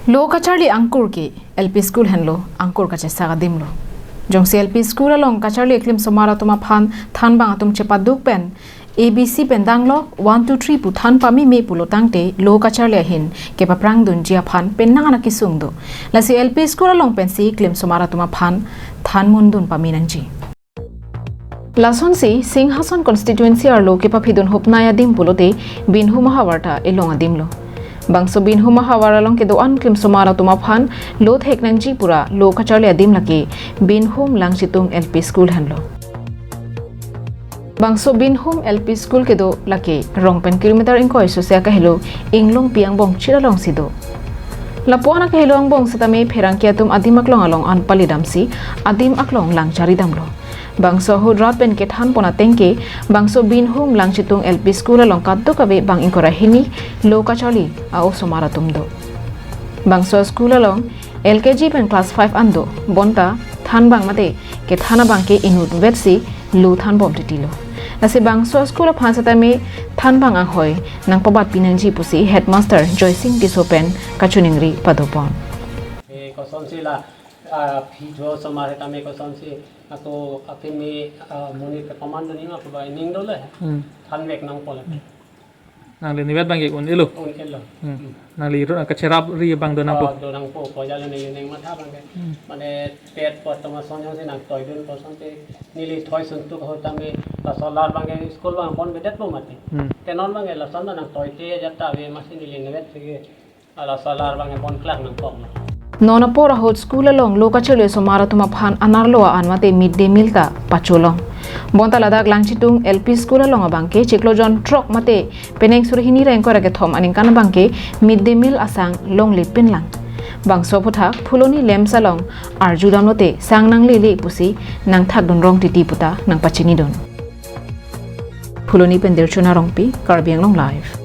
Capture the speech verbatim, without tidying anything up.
Lo kacharli angkur ke L P school henlo, angkur kachesak adim lo. Jongsi L P school along kacharli aklim osomar atum aphan thanbang atum chepaduk pen A B C pen danglok one two three pu than pameme pulo tangte lo kacharli ahin kepaphrang dunji aphan penang anak kesung do. Lasi L P school along pensi klim osomar atum aphan than mundun pame nangji. Lasonsi Singhason constituency arlo kepaphidun hopnai adim pulote Binhum ahavar ta elong adim lo. Bangso Binhum ahavar along kedo-an klim osomar atum aphan lo thek nangji pura lo kacharli adim lake Binhum Langchitung L P school henlo. Bangso Binhum L P school kedo lake Rong pen kilometer ingkoi sose akahelo Inglongpi angbong chit alongsi do. Lapu-an akahelo angbong setame pherangke atum adim aklong along an palidamsi adim aklong lang charidamlo. Bangso ahut rat pen kethan pon ateng ke bangso Binhum Langchitung L P school along kadokave bang ingkoi ra hini lo kacharli a-osomar atum do. Bangso school along L K G pen class five an do, bonta thanbang mate kethan abang ke inutvetsi lo thanbom titilo. Lasi bangso school aphan setame thanbang anghoi nangpabat pinangji pusi headmaster Joysing Tisso pen kachiningri padopon. E, kosonsi la, ah, phi jo osomar setame kosonsi ako akimi, ah, monit ke komando ning ako ba ning dole. Hmm. Thanvek nangpo le. Nangli nivet abang ke un-elo. Un-elo. Hmm. Hmm. Nangli ro kacherapri abang do nangpo. Oh, do nangpo, ko jalo neli neng matha abang ke. Hmm. Mane pet pot toma sonjong si nangtoidun kosonsi neli thoi suntuk ahut tame laso alar abang ke school abang ponvedetpo mati. Hmm. Te non abang ke lason nangtoite ajat ta ave masi neli nivet si ke. Ala salar abang ke ponklak nangkok na. Non apor ahut school along lo kacharli osomar atum aphan anerlo an mate mid day meal ta pacholong. Bonta ladak Langchitung L P school along abang ke chiklo jon throk mate penang suri hini ra ingkoi ra kethom aningkan abang ke mid day meal asang longle pinlang. Bangso aphuthak Phuloni lamps along arjudamlote sang nanglele pusi nangthakdun rong titi puta nangpachinidun. Phuloni pen Dirchuna Rongpi, Karbi Anglong Live.